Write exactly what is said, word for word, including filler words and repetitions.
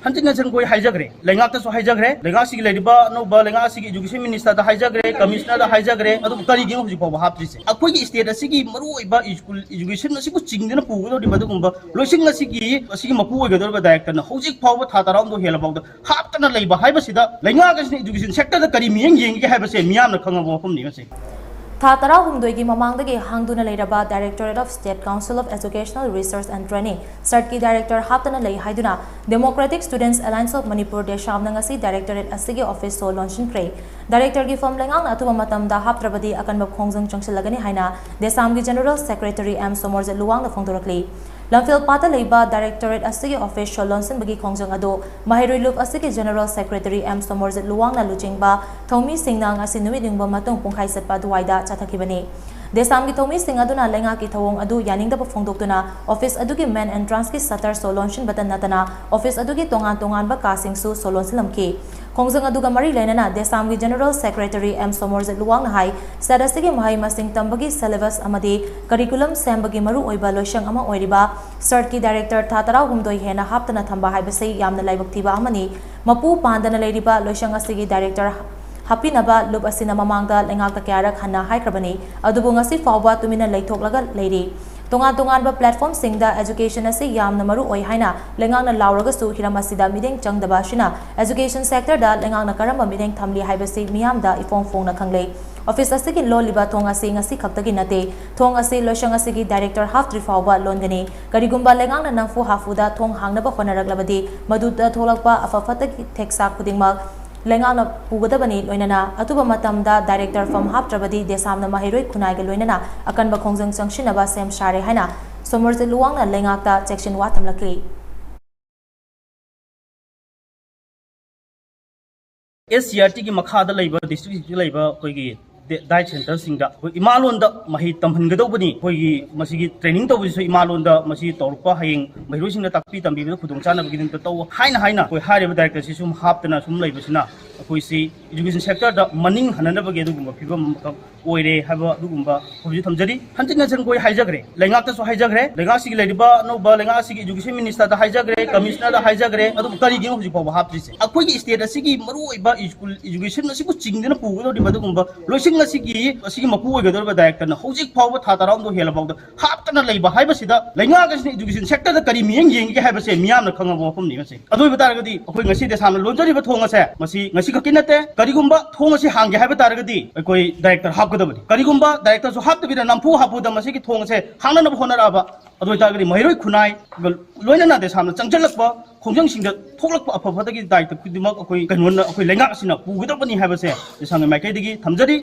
ꯍꯟꯖꯤꯟ ꯍꯟꯖꯤꯟ ꯑꯩꯈꯣꯏ ꯍꯥꯏꯖꯈ꯭ꯔꯦ, ꯂꯩꯉꯥꯛꯇꯁꯨ ꯍꯥꯏꯖꯈ꯭ꯔꯦ, ꯂꯩꯉꯥꯛꯁꯤꯒꯤ ꯂꯩꯔꯤꯕ ꯑꯅꯧꯕ ꯂꯩꯉꯥꯛ ꯑꯁꯤꯒꯤ education ministerꯗ ꯍꯥꯏꯖꯈ꯭ꯔꯦ, commissionerꯗ ꯍꯥꯏꯖꯈ꯭ꯔꯦ, ꯑꯗꯨꯕꯨ ꯀꯔꯤꯒꯤꯅꯣ ꯍꯧꯖꯤꯛ ꯐꯥꯎꯕ ꯍꯥꯞꯇ꯭ꯔꯤꯁꯦ? ꯑꯩꯈꯣꯏꯒꯤ state ꯑꯁꯤꯒꯤ ꯃꯔꯨꯑꯣꯏꯕ school education ꯑꯁꯤꯕꯨ ꯆꯤꯡꯗꯨꯅ ꯄꯨꯒꯗꯧꯔꯤꯕ ꯑꯗꯨꯒꯨꯝꯕ ꯂꯣꯏꯁꯪ ꯑꯁꯤꯒꯤ, ꯑꯁꯤꯒꯤ ꯃꯄꯨ ꯑꯣꯏꯒꯗꯧꯔꯤꯕ directorꯅ ꯍꯧꯖꯤꯛ ꯐꯥꯎꯕ ꯊꯥ ꯇꯔꯥꯍꯨꯝꯗꯣꯏ ꯍꯦꯜꯂꯐꯥꯎꯗ ꯍꯥꯞꯇꯅ ꯂꯩꯕ ꯍꯥꯏꯕꯁꯤꯗ ꯂꯩꯉꯥꯛ ꯑꯁꯤꯅ education sectorꯗ ꯀꯔꯤ ꯃꯤꯠꯌꯦꯡ ꯌꯦꯡꯒꯦ ꯍꯥꯏꯕꯁꯦ ꯃꯤꯌꯥꯝꯅ ꯈꯪꯉꯕ ꯋꯥꯐꯝꯅꯤ ꯉꯁꯤ꯫ ꯊꯥ ꯇꯔꯥꯍꯨꯝꯗꯣꯏꯒꯤ ꯃꯃꯥꯡꯗꯒꯤ ꯍꯥꯡꯗꯨꯅ ꯂꯩꯔꯕ Directorate of State Council of Educational Research and Training, ꯁꯔꯠꯀꯤ director ꯍꯥꯞꯇꯅ ꯂꯩ ꯍꯥꯏꯗꯨꯅ Democratic Students Alliance of Manipur, ꯗꯦꯁꯥꯝꯅ ꯉꯁꯤ directorate ꯑꯁꯤꯒꯤ office ꯁꯣ ꯂꯣꯟꯁꯤꯟꯈ꯭ꯔꯦ꯫ Directorꯒꯤ ꯐꯝ ꯂꯩꯉꯥꯛꯅ ꯑꯊꯨꯕ ꯃꯇꯝꯗ ꯍꯥꯞꯇ꯭ꯔꯕꯗꯤ ꯑꯀꯟꯕ ꯈꯣꯡꯖꯪ ꯆꯪꯁꯤꯜꯂꯒꯅꯤ ꯍꯥꯏꯅ ꯗꯦꯁꯥꯝꯒꯤ General Secretary ꯑꯦꯝ ꯁꯣꯃꯣꯔꯖꯤꯠ ꯂꯨꯋꯥꯡꯅ ꯐꯣꯡꯗꯣꯔꯛꯂꯤ꯫ ꯂꯝꯐꯦꯜ ꯄꯥꯠꯇ ꯂꯩꯕ Directorate ꯑꯁꯤꯒꯤ office ꯁꯣ ꯂꯣꯟꯁꯤꯟꯕꯒꯤ ꯈꯣꯡꯖꯪ ꯑꯗꯨ ꯃꯍꯩꯔꯣꯏ ꯂꯨꯞ ꯑꯁꯤꯒꯤ General Secretary ꯑꯦꯝ ꯁꯣꯃꯣꯔꯖꯤꯠ ꯂꯨꯋꯥꯡꯅ ꯂꯨꯆꯤꯡꯕ ꯊꯧꯃꯤꯁꯤꯡꯅ ꯉꯁꯤ ꯅꯨꯃꯤꯠ ꯌꯨꯡꯕ ꯃꯇꯨꯡ ꯄꯨꯡꯈꯥꯏ ꯆꯠꯄ ꯑꯗꯨꯋꯥꯏꯗ ꯆꯠꯊꯈꯤꯕꯅꯤ꯫ ꯗꯦꯁꯥꯝꯒꯤ ꯊꯧꯃꯤꯁꯤꯡ ꯑꯗꯨꯅ ꯂꯩꯉꯥꯛꯀꯤ ꯊꯧꯑꯣꯡ ꯑꯗꯨ ꯌꯥꯅꯤꯡꯗꯕ ꯐꯣꯡꯗꯣꯛꯇꯨꯅ office ꯑꯗꯨꯒꯤ main entranceꯀꯤ shutterꯁꯨ ꯂꯣꯟꯁꯤꯟꯕꯇ ꯅꯠꯇꯅ office ꯑꯗꯨꯒꯤ ꯇꯣꯉꯥꯟ ꯇꯣꯉꯥꯟꯕ ꯀꯥꯁꯤꯡꯁꯨ ꯁꯣ ꯂꯣꯟꯁꯤꯜꯂꯝꯈꯤ꯫ ꯈꯣꯡꯖꯪ ꯑꯗꯨꯒ ꯃꯔꯤ ꯂꯩꯅꯅ ꯗꯦꯁꯥꯝꯒꯤ General Secretary ꯑꯦꯝ ꯁꯣꯃꯣꯔꯖꯤꯠ ꯂꯨꯋꯥꯡꯅ ꯍꯥꯏ, state ꯑꯁꯤꯒꯤ ꯃꯍꯩ ꯃꯁꯤꯡ ꯇꯝꯕꯒꯤ syllabus ꯑꯃꯗꯤ curriculum ꯁꯦꯝꯕꯒꯤ ꯃꯔꯨꯑꯣꯏꯕ ꯂꯣꯏꯁꯪ ꯑꯃ ꯑꯣꯏꯔꯤꯕ ꯁꯔꯠꯀꯤ director ꯊꯥ ꯇꯔꯥꯍꯨꯝꯗꯣꯏ ꯍꯦꯟꯅ ꯍꯥꯞꯇꯅ ꯊꯝꯕ ꯍꯥꯏꯕꯁꯤ ꯌꯥꯝꯅ ꯂꯥꯏꯕꯛ ꯊꯤꯕ ꯑꯃꯅꯤ꯫ ꯃꯄꯨ ꯄꯥꯟꯗꯅ ꯂꯩꯔꯤꯕ ꯂꯣꯏꯁꯪ ꯑꯁꯤꯒꯤ director ꯍꯥꯞꯄꯤꯅꯕ ꯂꯨꯞ ꯑꯁꯤꯅ ꯃꯃꯥꯡꯗ ꯂꯩꯉꯥꯛꯇ ꯀꯌꯥꯔꯛ ꯍꯟꯅ ꯍꯥꯏꯈ꯭ꯔꯕꯅꯤ, ꯑꯗꯨꯕꯨ ꯉꯁꯤ ꯐꯥꯎꯕ ꯇꯨꯃꯤꯟꯅ ꯂꯩꯊꯣꯛꯂꯒ ꯂꯩꯔꯤ꯫ ꯇꯣꯉꯥꯟ ꯇꯣꯉꯥꯟꯕ platformꯁꯤꯡꯗ education ꯑꯁꯤ ꯌꯥꯝꯅ ꯃꯔꯨ ꯑꯣꯏ ꯍꯥꯏꯅ ꯂꯩꯉꯥꯛꯅ ꯂꯥꯎꯔꯒꯁꯨ ꯍꯤꯔꯝ ꯑꯁꯤꯗ ꯃꯤꯠꯌꯦꯡ ꯆꯪꯗꯕ ꯑꯁꯤꯅ education sectorꯗ ꯂꯩꯉꯥꯛꯅ ꯀꯔꯝꯕ ꯃꯤꯠꯌꯦꯡ ꯊꯝꯂꯤ ꯍꯥꯏꯕꯁꯤ ꯃꯤꯌꯥꯝꯗ ꯏꯐꯣꯡ ꯐꯣꯡꯅ ꯈꯪꯂꯦ꯫ Office ꯑꯁꯤꯒꯤ ꯂꯣꯜꯂꯤꯕ ꯊꯣꯡ ꯑꯁꯤ ꯉꯁꯤ ꯈꯛꯇꯒꯤ ꯅꯠꯇꯦ꯫ ꯊꯣꯡ ꯑꯁꯤ ꯂꯣꯏꯁꯪ ꯑꯁꯤꯒꯤ director ꯍꯥꯞꯇ꯭ꯔꯤ ꯐꯥꯎꯕ ꯂꯣꯟꯒꯅꯤ꯫ ꯀꯔꯤꯒꯨꯝꯕ ꯂꯩꯉꯥꯛꯅ ꯅꯝꯐꯨ ꯍꯥꯐꯨꯗ ꯊꯣꯡ ꯍꯥꯡꯅꯕ ꯍꯣꯠꯅꯔꯛꯂꯕꯗꯤ ꯃꯗꯨꯗ ꯊꯣꯛꯂꯛꯄ ꯑꯐ ꯐꯠꯇꯒꯤ ꯊꯦꯛꯁꯥꯛ ꯈꯨꯗꯤꯡꯃꯛ ꯂꯩꯉꯥꯛꯅ ꯄꯨꯒꯗꯕꯅꯤ꯫ ꯂꯣꯏꯅꯅ ꯑꯊꯨꯕ ꯃꯇꯝꯗ director ꯐꯝ ꯍꯥꯞꯇ꯭ꯔꯕꯗꯤ ꯗꯦꯁꯥꯝꯅ ꯃꯍꯩꯔꯣꯏ ꯈꯨꯟꯅꯥꯏꯒ ꯂꯣꯏꯅꯅ ꯑꯀꯟꯕ ꯈꯣꯡꯖꯪ ꯆꯪꯁꯤꯟꯅꯕ ꯁꯦꯝ ꯁꯥꯔꯦ ꯍꯥꯏꯅ ꯁꯣꯃꯔꯖꯤꯠ ꯂꯨꯋꯥꯡꯅ ꯂꯩꯉꯥꯛꯇ ꯆꯦꯛꯁꯤꯟ ꯋꯥ ꯊꯝꯂꯛꯈꯤ꯫ SCERTꯒꯤ ꯃꯈꯥꯗ ꯂꯩꯕ districtꯁꯤꯡꯗ ꯂꯩꯕ ꯑꯩꯈꯣꯏꯒꯤ diet centreꯁꯤꯡꯗ ꯑꯩꯈꯣꯏ ꯏꯃꯥꯂꯣꯟꯗ ꯃꯍꯩ ꯇꯝꯍꯟꯒꯗꯧꯕꯅꯤ꯫ ꯑꯩꯈꯣꯏꯒꯤ ꯃꯁꯤꯒꯤ training ꯇꯧꯕꯁꯤꯁꯨ ꯏꯃꯥꯂꯣꯟꯗ ꯃꯁꯤ ꯇꯧꯔꯛꯄ ꯍꯌꯦꯡ ꯃꯍꯩꯔꯣꯏꯁꯤꯡꯅ ꯇꯥꯛꯄꯤ ꯇꯝꯕꯤꯕꯗ ꯈꯨꯗꯣꯡꯆꯥꯅꯕꯒꯤꯗꯃꯛꯇ ꯇꯧ ꯍꯥꯏꯅ ꯍꯥꯏꯅ ꯑꯩꯈꯣꯏ ꯍꯥꯏꯔꯤꯕ directorꯁꯤ ꯁꯨꯝ ꯍꯥꯞꯇꯅ ꯁꯨꯝ ꯂꯩꯕꯁꯤꯅ ꯑꯩꯈꯣꯏꯁꯤ ꯏꯗꯨꯀꯦꯁꯟ ꯁꯦꯛꯇꯔꯗ ꯃꯅꯤꯡ ꯍꯟꯅꯅꯕꯒꯤ ꯑꯗꯨꯒꯨꯝꯕ ꯐꯤꯕꯝ ꯑꯃꯈꯛ ꯑꯣꯏꯔꯦ ꯍꯥꯏꯕ ꯑꯗꯨꯒꯨꯝꯕ ꯋꯥꯐꯝꯁꯤ ꯊꯝꯖꯔꯤ꯫ ꯍꯟꯖꯤꯟ ꯍꯟꯖꯤꯟ ꯑꯩꯈꯣꯏ ꯍꯥꯏꯖꯈ꯭ꯔꯦ, ꯂꯩꯉꯥꯛꯇꯁꯨ ꯍꯥꯏꯖꯈ꯭ꯔꯦ, ꯂꯩꯉꯥꯛꯁꯤꯒꯤ ꯂꯩꯔꯤꯕ ꯑꯅꯧꯕ ꯂꯩꯉꯥꯛ ꯑꯁꯤꯒꯤ ꯏꯗꯨꯀꯦꯁꯟ ꯃꯤꯅꯤꯁꯇꯔꯗ ꯍꯥꯏꯖꯈ꯭ꯔꯦ, ꯀꯃꯤꯁꯅꯔꯗ ꯍꯥꯏꯖꯈ꯭ꯔꯦ, ꯑꯗꯨꯕꯨ ꯀꯔꯤꯒꯤꯅꯣ ꯍꯧꯖꯤꯛ ꯐꯥꯎꯕ ꯍꯥꯞꯇ꯭ꯔꯤꯁꯦ? ꯑꯩꯈꯣꯏꯒꯤ ꯁ꯭ꯇꯦꯠ ꯑꯁꯤꯒꯤ ꯃꯔꯨꯑꯣꯏꯕ ꯁ꯭ꯀꯨꯜ ꯏꯗꯨꯀꯦꯁꯟ ꯑꯁꯤꯕꯨ ꯆꯤꯡꯗꯨꯅ ꯄꯨꯒꯗꯧꯔꯤꯕ ꯑꯗꯨꯒꯨꯝꯕ ꯂꯣꯏꯁꯪ ꯑꯁꯤꯒꯤ, ꯑꯁꯤꯒꯤ ꯃꯄꯨ ꯑꯣꯏꯒꯗꯧꯔꯤꯕ ꯗꯥꯏꯔꯦꯛꯇꯔꯅ ꯍꯧꯖꯤꯛ ꯐꯥꯎꯕ ꯊꯥ ꯇꯔꯥꯍꯨꯝꯗꯣꯏ ꯍꯦꯜꯂ ꯐꯥꯎꯗ ꯍꯥꯞꯇꯅ ꯂꯩꯕ ꯍꯥꯏꯕꯁꯤꯗ, ꯂꯩꯉꯥꯛ ꯑꯁꯤꯅ ꯏꯗꯨꯀꯦꯁꯟ ꯁꯦꯛꯇꯔꯗ ꯀꯔꯤ ꯃꯤꯠꯌꯦꯡ ꯌꯦꯡꯒꯦ ꯍꯥꯏꯕꯁꯦ ꯃꯤꯌꯥꯝꯅ ꯈꯪꯉꯕ ꯋꯥꯐꯝꯅꯤ ꯃꯁꯤ꯫ ꯑꯗꯨ ꯑꯣꯏꯕ ꯇꯥꯔꯒꯗꯤ ꯑꯩꯈꯣꯏ ꯉꯁꯤ ꯗꯦꯁꯥꯝꯅ ꯂꯣꯟꯖꯔꯤꯕ ꯊꯣꯡ ꯑꯁꯦ, ꯃꯁꯤ ꯉꯁꯤ ꯈꯛꯀꯤ ꯅꯠꯇꯦ, ꯀꯔꯤꯒꯨꯝꯕ ꯊꯣꯡ ꯑꯁꯤ ꯍꯥꯡꯒꯦ ꯍꯥꯏꯕ ꯇꯥꯔꯒꯗꯤ ꯑꯩꯈꯣꯏ ꯗꯥꯏꯔꯦꯛꯇꯔ ꯍꯥꯞꯀꯗꯕꯅꯤ꯫ ꯀꯔꯤꯒꯨꯝꯕ ꯗꯥꯏꯔꯦꯛꯇꯔꯁꯨ ꯍꯥꯞꯇꯕꯤꯗ ꯅꯝꯐꯨ ꯍꯥꯄꯨꯗ ꯃꯁꯤꯒꯤ ꯊꯣꯡ ꯑꯁꯦ ꯍꯥꯡꯅꯅꯕ ꯍꯣꯠꯅꯔꯛꯑꯕ, ꯑꯗꯨ ꯑꯣꯏꯇꯥꯔꯒꯗꯤ ꯃꯍꯩꯔꯣꯏ ꯈꯨꯟꯅꯥꯏꯒ ꯂꯣꯏꯅꯅ ꯗꯦꯁꯥꯝꯅ ꯆꯪꯁꯤꯜꯂꯛꯄ ꯈꯣꯡꯖꯪꯁꯤꯡꯗ ꯊꯣꯛꯂꯛꯄ ꯑꯐ ꯐꯠꯇꯒꯤ ꯗꯥꯏꯇ ꯈꯨꯗꯤꯡꯃꯛ ꯑꯩꯈꯣꯏ ꯀꯩꯅꯣꯅ, ꯑꯩꯈꯣꯏ ꯂꯩꯉꯥꯛ ꯑꯁꯤꯅ ꯄꯨꯒꯗꯕꯅꯤ ꯍꯥꯏꯕꯁꯦ ꯗꯦꯁꯥꯝꯒꯤ ꯃꯥꯏꯀꯩꯗꯒꯤ ꯊꯝꯖꯔꯤ꯫